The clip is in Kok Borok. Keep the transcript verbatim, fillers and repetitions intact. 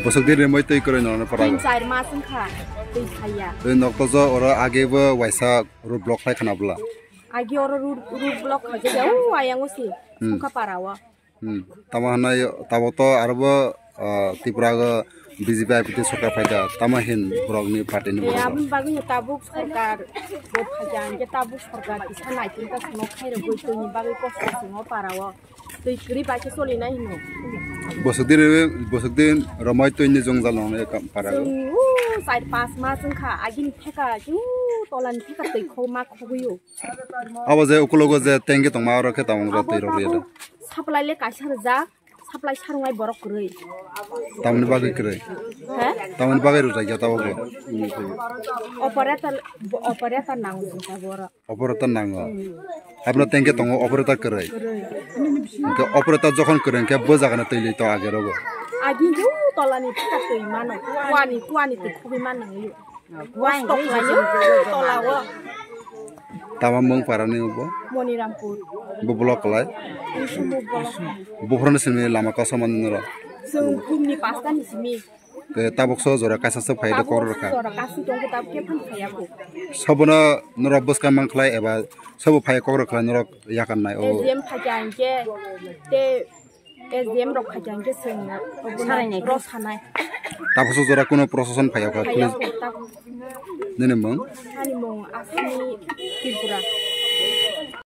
Bwswk din rimwi twi kwrwi nono para. Tin char mas wngkha twi khaiya. Twi nokto jo oro age bo waisa road block khai khana bwla. Agi oro road, road block khai khe o ayang o si Hmm. Songkha para o. Hmm. Tamo hwnai tabuk to aro bo, ah, Tripura o B J P I P T sorkar phaikha, tamo hin borok ni party ni Eh, borok. Aboni bagwi no tabuk sorkar bo phaikha, hwnkhe tabuk sorkar kisa naikolka swngo khairogwi twi ni bagwi kosto swngo para o. Twi kwrwi bai khe solinai hino. Bwswk din, bwswk din romai twi ni jwngjal nongnai ka-, para o. Chwng o char pas mas wngkha, agini theka, o tola ni theka twi khogma khogwi o. Abo je ukulogo je tanki tongma oro khe tamo wngkha twi rok ri da. Abo tabuk supply le kaisa rwjak, supply sarwngai borok kwrwi. Tamoni bagwi kwrwi? He? Tamoni bagwi rwjak ya tabuk bo? Operator, bo operator nango jwng tabuk oro. Operator nango. Hmm. Aboni tanki tongo operator kwrwi. Kwrwi. Hwnkhe operator jokhon kwrwi hwnkhe bo jagano twi li to age rogo. Agi yo tolani theka twi mano. Kuani, kuani twi khogwi mano. Kosto khlaio, tola o. Tama mung para ni bo? Monirampur. Bo block khlai? Bo block khlai. Buphuru ni simi lama kosom mani noro? Chwng phung ni pasta ni simi. Te tabuk so jora kaisa se phai da kok rwkha. Jora kasu tong khe tabuk khe phan phaiya ko. Sobono noro bwskang mang khlai eba sobo phai kok rwkha noro yakan nai o. S D M phai khe ang khe te S D M rok phaikha hwnkhe chwng Sarainai. Rw sanai. Tabukso jora kuno procession phaiya kha, phaiya police. Kho, tabuk. Nini mung? Ani mung Asmi Tripura.